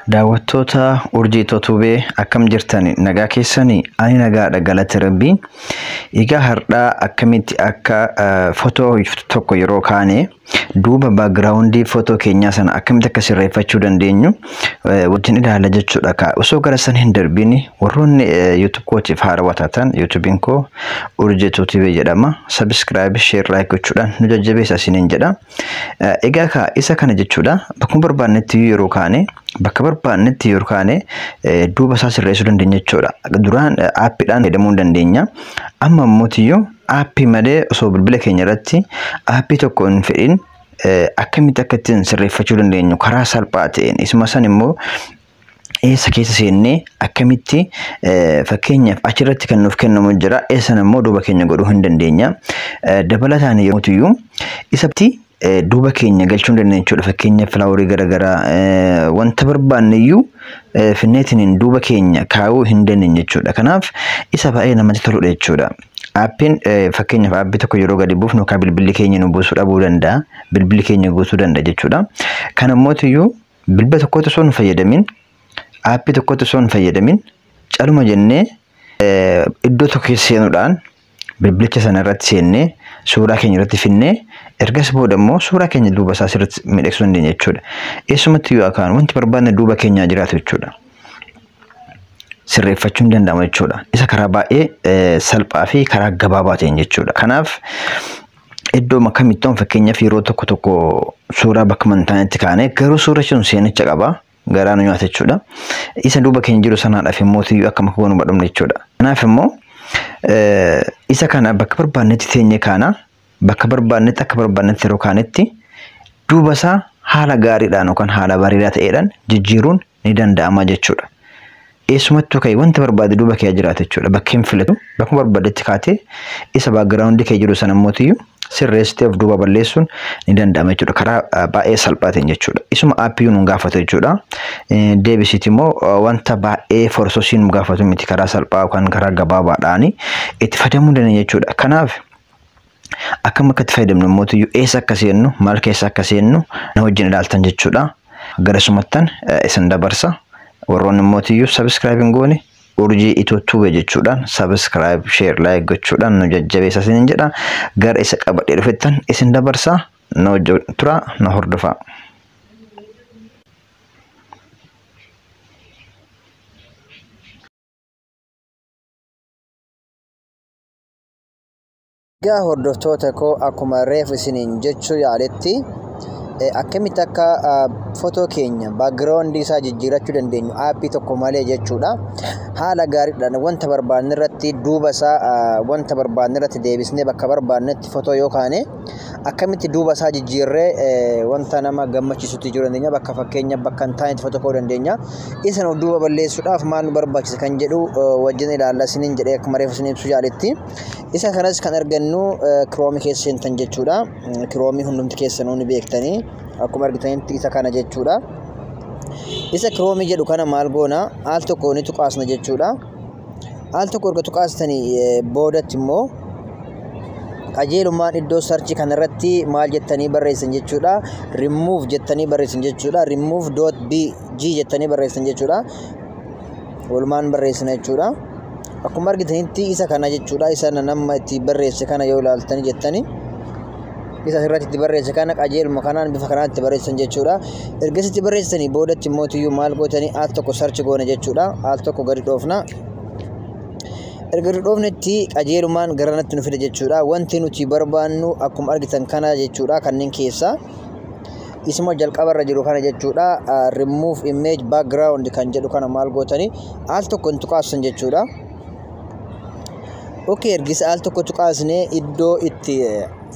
Daawwattoota Urjii Totubee akkam jirtani? Nagaa keessanii? Ani nagaadha galata Rabbii. Egaa har'aa akkamitti akka fotoo tokko yeroo kaane duuba background fotoo keenyaa sana akkamitti akka sirreeffachuu dandeenyu wajjin ilaalla jechuudha. Osoo gara sana hin darbiin warroonni YouTube kootiif haarawaa taatan YouTube'n koo Urjii Totubee jedhama. Subscribe, share, like gochuudhaan nu jajjabeessa isiniin jedha. Egaa isa kana jechuudha bakkuma barbaannetti yeroo kaane bakka barbaannetti yeroo kaane duuba isaa sirreessuu dandeenya jechuudha. Duraan aappiidhaan fayyadamuu hin dandeenya. Amma immoo aappii malee osoo bilbila keenya irratti aappii tokko hin fedhin akkamitti akka ittiin sirreeffachuu dandeenyu karaa salphaa ta'een isuma san immoo eessa keessa seennee akkamitti fakkeenyaaf achirratti kan nuuf kennamu jira eessan immoo duuba keenya godhuu hin dandeenya. Dabalataan yeroo isatti duuba keenya galchuu hin dandeenya jechuudha. Fakkeenyaaf filaaworii garaagaraa wanta barbaanne iyyuu finneetiin duuba keenya kaa'uu hin dandeenya jechuudha. Kanaaf isa baay'ee namatti toludha jechuudha. Aappiin fakkeenyaaf aappii tokko yeroo gadi buufnu yookaan bilbilli keenya nu buusuu dhabuu danda'a. Bilbilli keenya guutuu danda'a jechuudha. Kana immoo bilbila tokkotti osoo hin fayyadamin aappii tokkotti osoo hin fayyadamin caluma jennee iddoo tokko keessa seenuudhaan bilbilicha sana irratti seennee suuraa keenya irratti finnee ergas booda immoo suuraa keenya duuba isaa sirriitti miidhagsuu dandeenya jechuudha. Eessumatti yoo akaan wanti barbaanne duuba keenyaa jiraatu jechuudha. Sirreeffachuun danda'ama jechuudha. Isa karaa baay'ee salphaa fi karaa gabaabaa ta'een jechuudha. Kanaaf iddoo kamittuu fakkeenyaaf yeroo tokko tokko suuraa bakka mantaanetti kaane garuu suurri sun seenicha qaba. Garaa nu nyaata jechuudha. Isa duuba keenya jiru sanaadhaaf immoo akkam akka goonu badhumne jechuudha. Kanaaf immoo isa kana bakka barbaannetti teenye kaana bakka barbaannetti akka barbaannetti yeroo kaanetti duuba isaa haala gaariidhaan yookaan haala bareedaa ta'eedhaan jijjiiruun ni danda'ama jechuudha. Eessumattuu ka'e wanta barbaade duuba kee jiraata jechuudha. Bakka hin filatu bakkuma barbaadetti kaatee isa background kee jiru sana immoo sirreessitee of duuba balleessuun ni danda'ama jechuudha. Karaa baay'ee salphaa ta'een jechuudha. Isuma aappii nu gaafatu jechuudha. Deebisiiti immoo wanta baay'ee forsosii nu gaafatu miti karaa salphaa yookaan karaa gabaabaadhaan itti fayyadamuu dandeenya jechuudha. Kanaaf akkam akka itti fayyadamnu immoo eessa akka seennu maal keessa akka seennu na wajjin ilaaltan jechuudha. Garasumattan isin dabarsa. Warroonni immoo subscribe hin goone Urjii Itoo jechuudhaan subscribe, share, like gochuudhaan nu jajjabeessa isiniin jedha. Gara isa qabadhee dhufettan isin dabarsa. Na wajjin tura, na hordofaa. Egaa hordoftoota koo akkuma reefu isiniin jechuu yaaletti akkamitti akka fotoo keenya background isaa jijjiirachuu dandeenyu aappii tokko malee jechuudha. Haala gaariidhaan wanta barbaanne irratti duuba isaa wanta barbaanne irratti deebisnee bakka barbaannetti fotoo yoo kaane akkamitti duuba isaa jijjiirree wanta nama gammachiisutti jiruu dandeenya. Bakka fakkeenya bakka hin taanetti fotoo ka'uu dandeenya. Isa nu duuba balleessuudhaaf maal nu barbaachisa kan jedhu wajjin ilaalla isiniin jedhee akkuma reefu isin ibsu yaaletti. Isa kanas kan argannu kiroomii keessa seentan jechuudha. Kiroomii hundumti keessanuu ni beektanii. Akkuma argitanitti isa kana jechuudha. Isa kiroomii jedhu kana maal goona al tokko ni tuqaasna jechuudha. Al tokko erga tuqaastanii boodatti immoo qajeelummaan iddoo sarchii kanarratti maal jettanii barreessan jechuudha. Remove jettanii barreessan jechuudha. Remove dot bg jettanii barreessan jechuudha. Walumaan barreessina jechuudha. Akkuma argitanitti isa kana jechuudha. Isa nama itti barreesse kana yoo ilaaltanii jettanii isa asirratti itti barreesse kana qajeeluma kanaan bifa kanaan itti barreessan jechuudha. Ergas itti barreessanii boodatti immoo tiyyuu maal gootanii al tokko sarchi goone jechuudha. Al tokko gadi dhoofna. Erga gadi dhoofnetti qajeelumaan garanatti nu fida jechuudha. Wanti nuti barbaannu akkuma argitan kana jechuudha. Kanneen keessaa isuma jalqabarra jiru kana jechuudha. Remove image background kan jedhu kana maal gootanii al tokko hin tuqaasan jechuudha. Okay, ergis al tokko tuqaasnee iddoo itti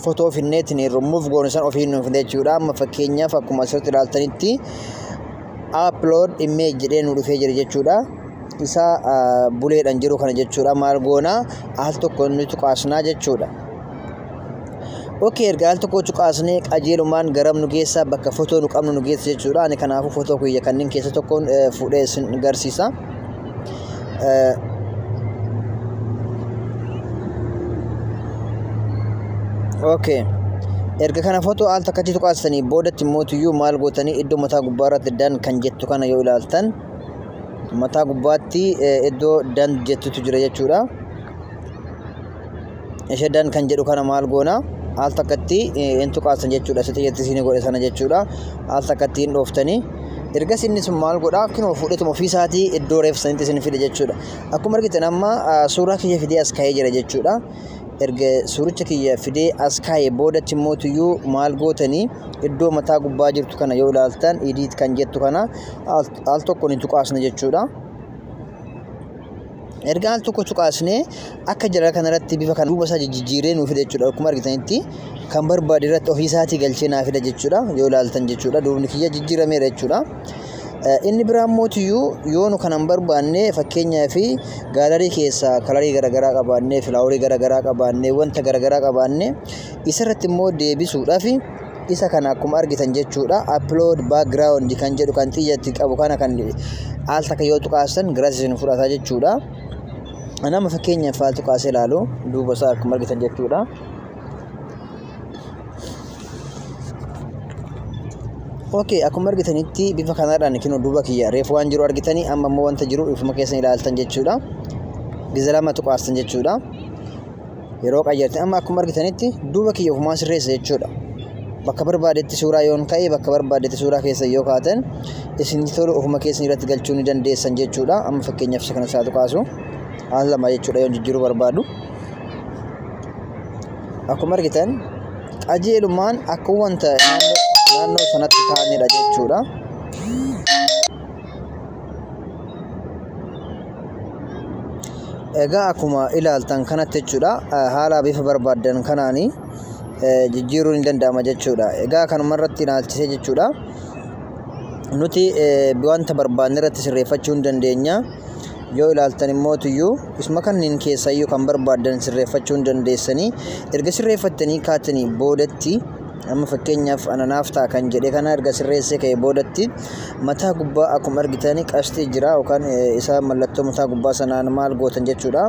fotoo finneetiin remove goone san ofiin nu fide jechuudha. Amma fakkeenyaaf akkuma asirratti ilaaltanitti upload image jedhee nu dhufee jira jechuudha. Isa buleedhaan jiru kana jechuudha. Maal goona al tokko nu tuqaasnaa jechuudha. Okay, erga al tokko tuqaasnee qajeelumaan garam nu geessa bakka fotoo nu qabnu nu geessa jechuudha. Ani kanaafuu fotoo kiyya kanneen keessa tokkoon fuudhee isin agarsiisa. Okay. Erga kana footoo al takkatti tuqaastanii boodatti mootiyyuu maal gootanii iddoo mataa gubbaa irratti done kan jettu kana yoo ilaaltan, mataa gubbaatti iddoo done jettutu jira jechuudha. Ishee done kan jedhu kana maal goona? Al takkatti hin tuqaasan jechuudha. Isa xiyyatti isin godhe sana jechuudha. Al takkatti hin dhooftanii. Ergas inni sun maal godhaa? Kunoo fuudhetuma ofii isaatii iddoo reef sanitti isin fide jechuudha. Akkuma argitan amma suuraa kiyya fidee as kaa'ee jira jechuudha. Erga suuricha kiyya fidee as kaa'ee boodatti mootiyyuu maal gootanii iddoo mataa gubbaa jirtu kana yoo ilaaltan, edit kan jettu kana al tokko ni tuqaasna jechuudha. Erga al tokko tuqaasnee akka jala kanarratti bifa kana duuba isaa jijjiiree nuu fida jechuudha. Akkuma argitanitti kan barbaade irratti ofii isaatii galchee naa fida jechuudha. Yoo ilaaltan jechuudha, duubni kiyya jijjiirameera jechuudha. Inni biraan mootiyyuu yoo nu kana hin barbaanne, fakkeenyaa fi gallery keessaa colorii garaagaraa qabaannee, flowerii garaagaraa qabaannee, wanta garaagaraa qabaannee, isarratti immoo deebisuudhaaf isa kana akkuma argitan jechuudha, upload background kan jedhu kan xiyyatti qabu kana kan al takka yoo tuqaasan garas isin fudhata jechuudha. Nama fakkeenyaaf al tuqaasee ilaalu duuba isaa akkuma argitan jechuudha. Okay, akkuma argitanitti bifa kanaadhaan kinoo duuba kiyya reefu waan jiru argitanii, amma immoo wanta jiru ifuma keessan ilaaltan jechuudha. Giza lama tuqaastan jechuudha. Yeroo qayyartan amma akkuma argitanitti duuba kiyya ofumaan sirreessa jechuudha. Bakka barbaadetti suuraa yoon ka'e, bakka barbaadetti suuraa keessa yoo kaatan isin tolu ofuma keessan irratti galchuu ni dandeessan jechuudha. Amma fakkeenyaaf isa kana isaa tuqaasu al lama jechuudha yoon jijjiiruu barbaadu. Akkuma argitan qajeelumaan akka wanta naannoo sanatti kaa'anidha jechuudha. Egaa akkuma ilaaltan kanatti jechuudha, haala bifa barbaaddan kanaani jijjiiruun ni danda'ama jechuudha. Egaa kanuma irratti ilaalchisee jechuudha. Nuti wanta barbaanne irratti sirreeffachuu ni dandeenya. Yoo ilaaltan immoo tuyyuu isuma kanneen keessayyuu kan barbaaddan sirreeffachuu ni dandeessanii. Erga sirreeffattanii kaatanii boodatti, amma fakkeenyaaf ananaaf ta'a kan jedhe kana erga sirreessee ka'e boodatti, mataa gubbaa akkuma argitan qasxii jira yookaan isa mallattoo mataa gubbaa sanaan maal gootan jechuudha?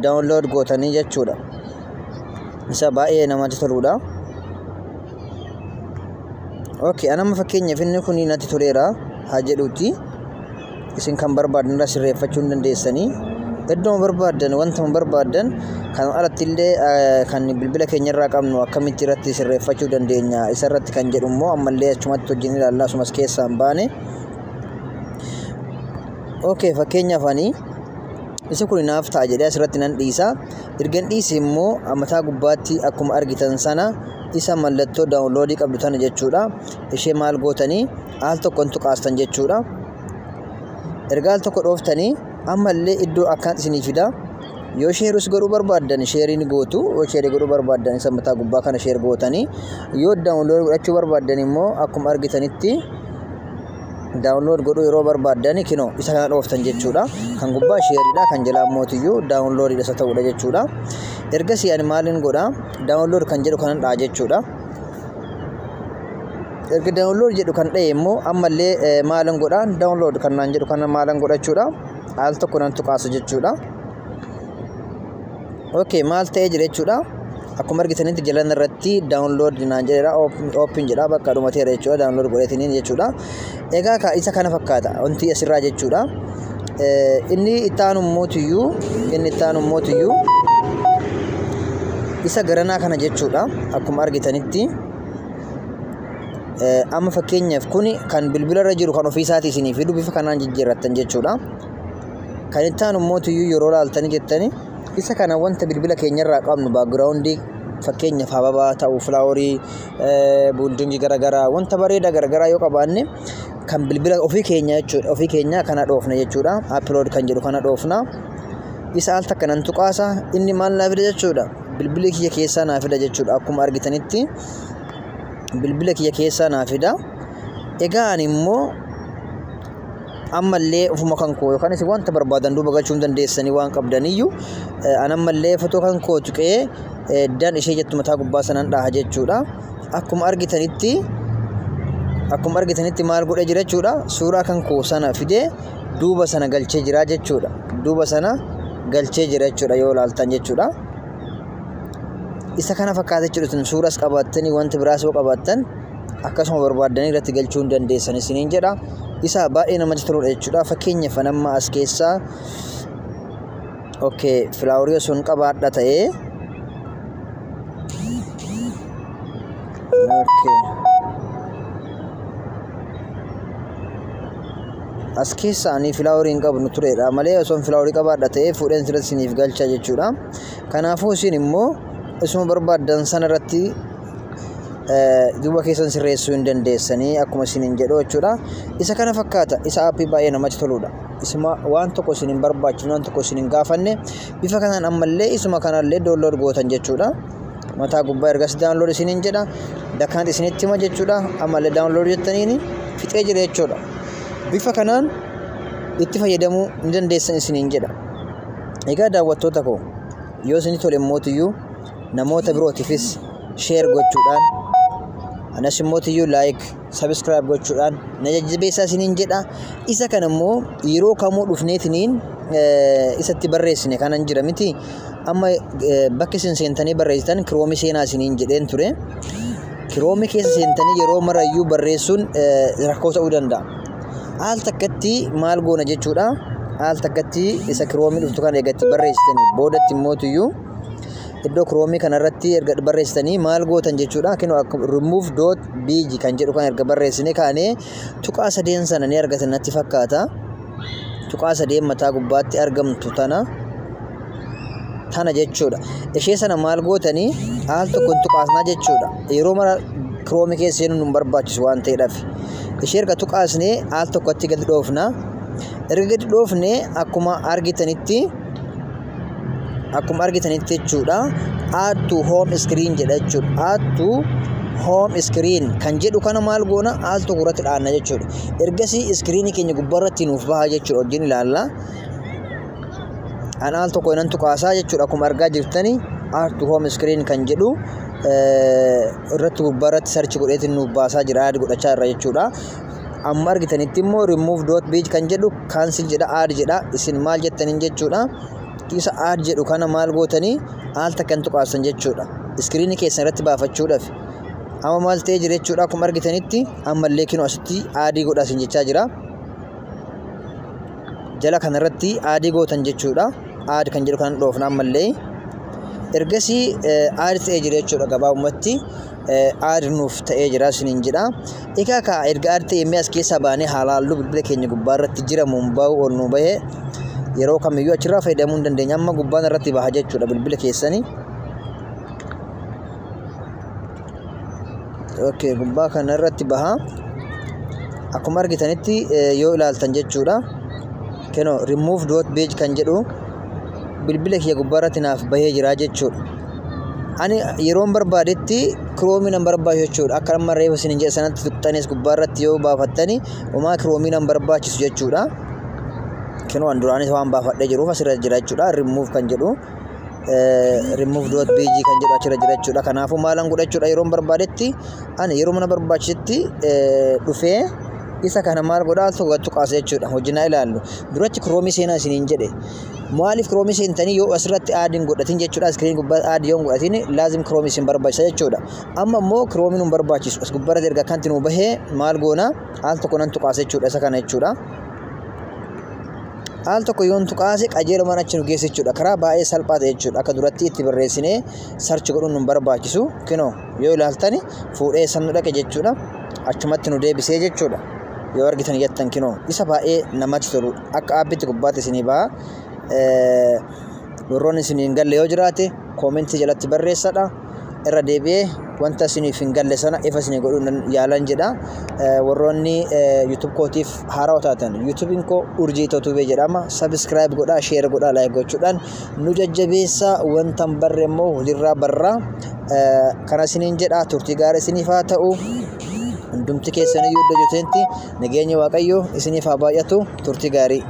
Download gootanii jechuudha. Isa baay'ee namatti toludha. Okay, anamma fakkeenyaaf inni kun natti toleera haa jedhuuti. Isin kan barbaadan irraa sirreeffachuu ni dandeessanii. Iddoo barbaaddan, wanta barbaaddan kan alatti illee kan bilbila keenya irraa qabnu akkamitti irratti sirreeffachuu dandeenya isa irratti kan jedhu immoo ammallee achumatti wajjin ilaallaa, asumas keessaan baane. Okay, fakkeenyaaf ani isa kun naaf ta'a jedhee asirratti nan dhiisa. Ergan dhiise immoo mataa gubbaatti akkuma argitan sana isa mallattoo downloadii qabdu tana jechuudha. Ishee maal gootanii al tokkoon tuqaastan jechuudha. Erga al tokko dhooftanii ammallee iddoo akkaan isinii fida. Yoo shareus godhuu barbaaddan shareii ni gootu. Yoo shareii godhuu barbaaddan isa mataa gubbaa kana share gootanii. Yoo download godhachuu barbaaddan immoo akkuma argitanitti download godhuu yeroo barbaaddan kinoo isa kana dhooftan jechuudha. Kan gubbaa shareiidha, kan jalaa mootiyyuu downloadiidha isa ta'udha jechuudha. Ergasii ani maalin godha? Download kan jedhu kanan dha'a jechuudha. Erga download jedhu kan dha'e immoo ammallee maalin godha? Download kan naan jedhu kana maalan godhachuudha? Al tokko nan tuqaasa jechuudha. Okay, maal ta'ee jira jechuudha? Akkuma argitanitti jalan irratti download naan jedheera, open jedha, bakka dhumateera jechuudha, download godheetiniin jechuudha. Egaa isa kana fakkaata wanti asirraa jechuudha. Inni itti aanu mootiyyuu isa garanaa kana jechuudha. Akkuma argitanitti amma fakkeenyaaf kuni kan bilbila irra jiru kan ofii isaatii isinii fidu bifa kanaan jijjiirrattan jechuudha. Kan itti aanu mootiyyuu yeroo laaltanii jettani isa kana wanta bilbila keenyarraa qabnu backgroundii, fakkeenyaaf ababaa ta'uu, flowerii, buildingii garaagaraa, wanta bareedaa garaagaraa yoo qabaanne kan bilbila ofii keenya jechuudha. Ofii keenya kana dhoofna jechuudha. Upload kan jedhu kana dhoofna. Isa al takka nan tuqaasa, inni maal naa fida jechuudha? Bilbila kiyya keessaa naa fida jechuudha. Akkuma argitanitti bilbila kiyya keessaa naa fida. Egaa ani immoo ammallee ofuma kan koo yookaan isin wanta barbaadan duuba galchuu hin dandeessanii waan qabdaniyyuu, an ammallee fotoo kan koo tuqee done ishee jettu mataa gubbaa sanaan dhaha jechuudha. Akkuma argitanitti maal godhee jira jechuudha? Suuraa kan koo sana fidee duuba sana galchee jira jechuudha. Duuba sana galchee jira jechuudha yoo ilaaltan jechuudha. Isa kana fakkaata jechuudha. Suuras qabaattanii wanti biraas yoo qabaattan akkasuma barbaaddanii irratti galchuu hin dandeessan isiniin jedha. Isa baay'ee namatti toludha jechuudha. Fakkeenyaaf amma as keessaa okay flowerii osoo hin qabaadha ta'ee okay as keessa ani flowerii hin qabnu turedha malee osoo flowerii qabaadha ta'ee fuudheen sirriitti isiniif galcha jechuudha. Kanaafuu isin immoo isuma barbaaddan sana irratti duuba keessan sirreessuu hin dandeessanii akkuma isiniin jedhu jechuudha. Isa kana fakkaata. Isa aappii baay'ee namatti toludha. Isuma waan tokko isin hin barbaachifne, waan tokko isin hin gaafanne bifa kanaan ammallee isuma kanallee download gootan jechuudha. Mataa gubbaa ergas download isiniin jedha. Dakkaan isinitti hima jechuudha. Ammallee download jettaniini fixee jira jechuudha. Bifa kanaan itti fayyadamuu ni dandeessan isiniin jedha. Egaa daawwattoota koo yoo isinii tole mootiyyuu namoota birootiifis share gochuudhaan anas mootiyyuu like subscribe gochuudhaan na jajjabeessaa isiniin jedha. Isa kana immoo yeroo kamuu dhufneetiniin isatti barreessine kanan jira miti. Amma bakki isin seentanii barreessitan Chrome seenaa isiniin jedheen ture. Chrome keessa seentanii yeroo marayyuu barreessuun rakkoo ta'uu danda'a. Al takkatti maal goona jechuudha. Al takkatti isa Chrome dhuftu kana eegatti barreessitanii boodatti mootiyyuu iddoo Chrome kanarratti erga barreessitanii maal gootan jechuudha. Kinoo remove dot bg kan jedhu kan erga barreessine kaanee tuqaa sadeen sana ni argatan natti fakkaata. Tuqaa sadeen mataa gubbaatti argamtu tana jechuudha. Ishee sana maal gootanii al tokkoon tuqaasnaa jechuudha. Yeroo mara Chrome keessa seenuun nu barbaachisu waan ta'eedhaaf. Ishee erga tuqaasnee al tokkotti gadi dhoofna. Erga gadi dhoofnee akkuma argitanitti jechuudha. Add to home screen jedha jechuudha. Add to home screen kan jedhu kana maal goona al tokko irratti dhaanna jechuudha. Ergasii iskiriinii keenya gubbaarratti nuuf baha jechuudha. Wajjin ilaalla. An al tokko nan tuqaasaa jechuudha. Akkuma argaa jirtani add to home screen kan jedhu irratti gubbaarratti search godheetiin nuuf baasaa jira. Add godhachaa irra jechuudha. Amma argitanitti immoo remove dot bg kan jedhu cancel jedha add jedha. Isin maal jettaniin jechuudha. Isa add jedhu kana maal gootanii al takkan tuqaasan jechuudha. Iskiriinii keessan irratti baafachuudhaaf. Amma maal ta'ee jira jechuudha. Akkuma argitanitti ammallee kinoo asitti add godhaa isin jechaa jira. Jala kanarratti add gootan jechuudha. Add kan jedhu kan dhoofna ammallee. Ergasii add ta'ee jira jechuudha. Gabaabumatti add nuuf ta'ee jira isiniin jedha. Egaa kaa erga add ta'ee mi'a as keessaa baanee haalaallu bilbila keenya gubbaarratti jira muumbaa'u ol nu bahee yeroo kamiyyuu achirraa fayyadamuu hin dandeenya. Amma gubbaan irratti baha jechuudha bilbila keessanii. Okay, gubbaa kana irratti baha. Akkuma argitanitti yoo ilaaltan jechuudha. Kenoo remove dot bg kan jedhu bilbila kiyya gubbaa irratti naaf bahee jira jechuudha. Ani yeroon barbaadetti Chrome nan barbaachisu jechuudha. Akka amma reefu isiniin jedhe sanatti tuqxanis gubbaa irratti yoo baafattani homaa Chrome nan barbaachisu jechuudha. Kenoo an duraanis waan baafadhee jiruuf asirra jira jechuudha. Remove kan jedhu remove dot bg kan jedhu achirra jira jechuudha. Kanaafuu maalan godha jechuudha yeroon barbaadetti ani yeroo mana barbaachisetti dhufee isa kana maal godha al tokko tuqaasa jechuudha. Hojii ilaallu. Duratti Chrome seenaa isiniin jedhe. Maaliif Chrome seentanii yoo asirratti add hin godhatin jechuudha. Iskiriin gubbaa add yoo hin godhatin laazim Chrome isin barbaachisa jechuudha. Amma immoo Chrome nu barbaachisu. As gubbaarratti erga kanti nu bahee maal goona al tokko nan tuqaasa jechuudha. Isa kana jechuudha. Al tokko yoon tuqaase qajeelumaan achi nu geessa jechuudha. Karaa baay'ee salphaa ta'e jechuudha. Akka duratti itti barreessinee search godhuun nu barbaachisu. Kinoo yoo ilaaltani fuudhee san nu dhaqe jechuudha. Achumatti nu deebisee jechuudha. Yoo argitan jettan kinoo isa baay'ee namatti tolu. Akka aappitti gubbaatti isinii baha. Warroonni isinii hin galle yoo jiraate koomentii jalatti barreessadha. Irra deebi'ee wanta isiniif hin galle sana ifa isinii godhuun yaalan jedha. Warroonni YouTube kootiif haarawaa taatan YouTubein koo Urjii Totubee jedhama. Subscribe godhaa, share godhaa, like gochuudhaan nu jajjabeessaa. Wanta hin barre immoo walirraa barraa. Kana isiniin jedha. Turtii gaarii isiniif haa ta'u. Hundumti keessaniyyuu iddoo jirtanitti nageenya Waaqayyoo isiniif haa baay'atu. Turtii gaarii.